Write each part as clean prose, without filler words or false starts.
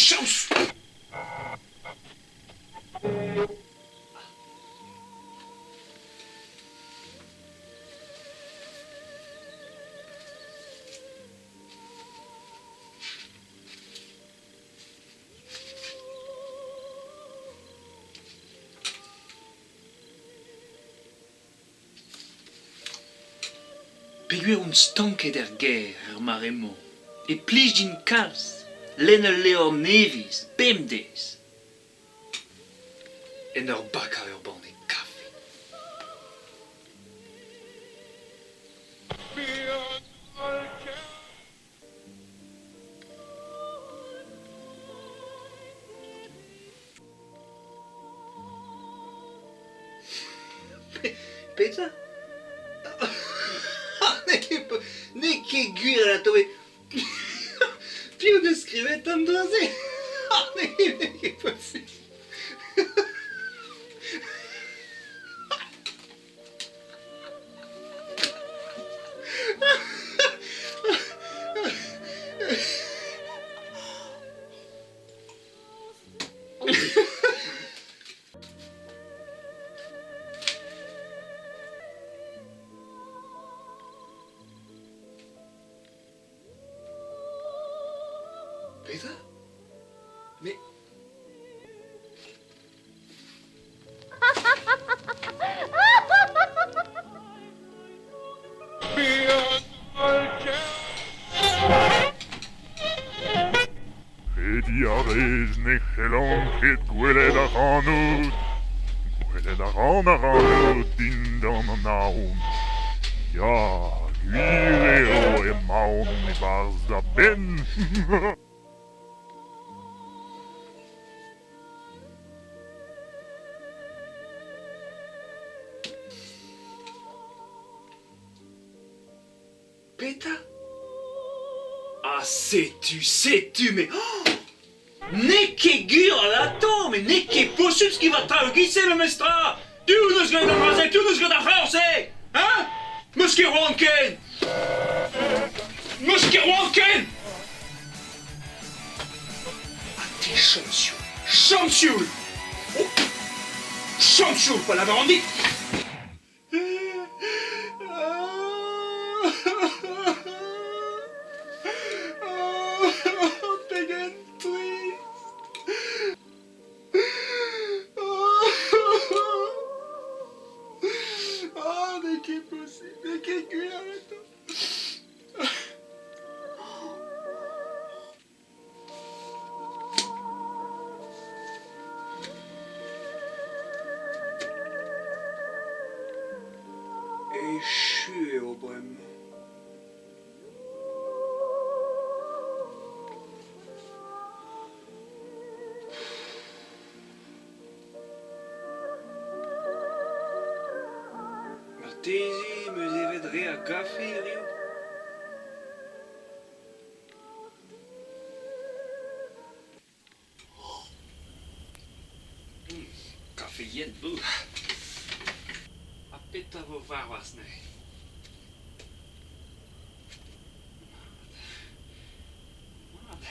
Chañs! Peogwir on stanket er gêr er mare-mañ e plij din kalz lenn ul levr nevez bemdez en ur bakañ ur banne kafe. Petra? N'eo ket gwir atav eo. Piv 'deus skrivet an dra-se? N'eo ket posupl. Petra? Mais... Krediñ a rez ne c'hellan ket gwelet ac'hanout. Gwelet a ran ac'hanout dindan an aon. Ya, gwir eo emaon e-barzh da benn. Petra? Ah setu, setu me... Oh! N'eo ket gwir alato, met n'eo ket posupl skrivañ traoù e-giz-se memestra! Piv 'neus graet an dra-se? Piv 'neus graet ar c'horr-se? Hein? 'Meus ket c'hoant ken! 'Meus ket c'hoant ken! Ha te chom sioul, chom sioul! Oh! Chom sioul pa lavaran dit! Pegen trist! Ah, n'eo ket posubl, n'eo ket gwir atav. Echu eo bremañ. Marteze 'm eus evet re a gafe hiziv. Kafe yen bouh. Ha petra 'vo warc'hoazh neuze? Mat. Mat.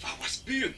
Warc'hoazh buan.